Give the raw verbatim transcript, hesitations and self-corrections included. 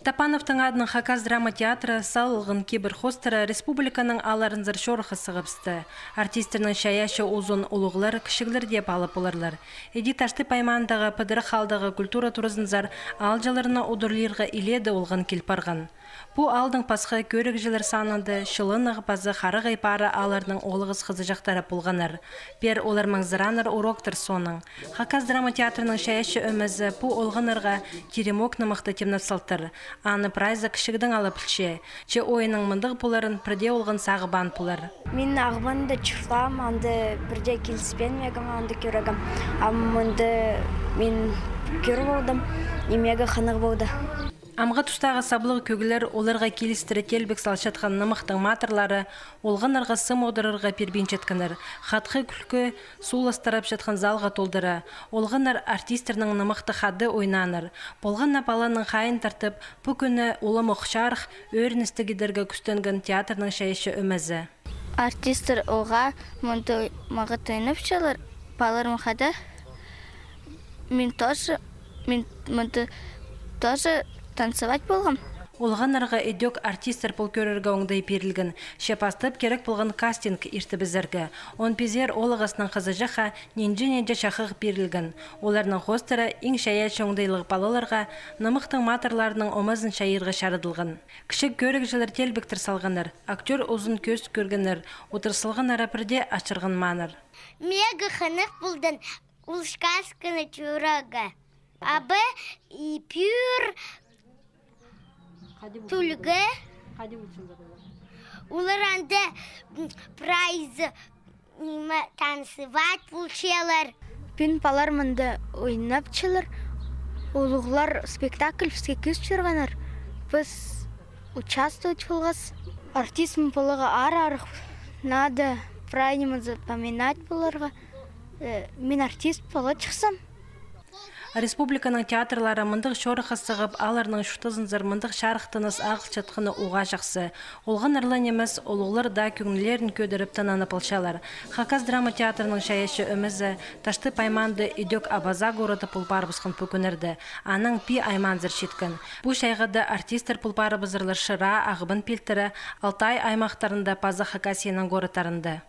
Топановтың адынаң Хакас драма театры салылған кибір хоостыра республиканың аалларынзар чорыхха сығыбысты. Артистернің чайаачы узын улуғлар, кічіглер дее паалап поларлар. Іди Таштып аймаандағы Пыдырах аалдағы культура туразынзар аалҷыларны удурлирға илееде олған кил парған. Пу аалдың пасха кӧрігҷілер санында чылынығ паза харағай пара аалларның оолағас хызыҷахтары полғаннар. Пеер олар маңзыраннар уроктар соонаң. Хакас драма театрының чайаачы ӧмезі пу олғаннарға «Теремок» нымахты тимнеп салтыр. Аны прайзы кічігдең ала пілче. Че ойынның мындағ поларын пірдее олған сағынбаан полар. Мин Ағбанда чуртаам, анда пірдее киліспеен мағаа анда кӧрерге. А мында мин кӧр полдым, и мағаа хынығ полды. Амғы тустағы саблығ кӧглер, оларға килістіре теелбек салчатхан нымахтың матырлары олғаннарға сым одырарға пирбинчеткеннер. Хатхы кӱлкі суулас тарапчатхан залға толдыра. Олғаннар артистернең нымахты хада ойнааннар. Полған на паланың хайиин тартып, пу кӱні уламох чарых ӧріністі кидерге кӱстенген театрның чайаачы ӧмезі. Артисттер олғаннар, мында мағат ойнапчалар, палаларым хада. Мин тоже, мин мында тоже танцевать полғам. Олғаннарға ідӧк артисттер пол кӧрерге оңдай пирілген. Че пастап кирек полған кастинг иртібізерге. Он пизер оолағаснаң хызыҷахха нинҷе-нинҷе чахығ пирілген. Оларның хоостыра иң чайаачы оңдайлығ палаларға нымахтың матырларының омазын чайирға чарадылған. Кічіг кӧрігҷілер теелбектер салғаннар, актёр узын кӧс кӧргеннер, удур салғаннары пірдее ачырғанмааннар. Мағаа хынығ полды, ол сказканы чӧрерге. Абы и пӱӱр тӱлге. Олар анда, м, прайзы, ниме, танцевать полчалар. Пӱӱн палалар мында ойнапчалар. Улуғлар спектакль піске кӧзіт чӧргеннер. Піс участвовать полғабыс. Артист поларға аар арах, надо прай ниме запоминать поларға. Э, мин артист поларҷыхсам. Республиканың театрлары мындағ чорыхха сығып, аалларның чуртазынзар мындағ чарыхтаныс ағылчатханы уғаа чахсы. Олғаннар ла нимес, улуғлар даа кӧңнілерін кӧдіріп, тынанып алчалар. Хакас драма театрының чайаачы ӧмезі Таштып аймаанда ідӧк Абаза городта пол парыбысхан пу кӱннерде. Анаң пии аймаанзар читкен. Пу чайғыда артисттер пол парыбызарлар Шыра, Ағбан пилтірі, Алтай аймахтарында паза Хакасияның городтарында.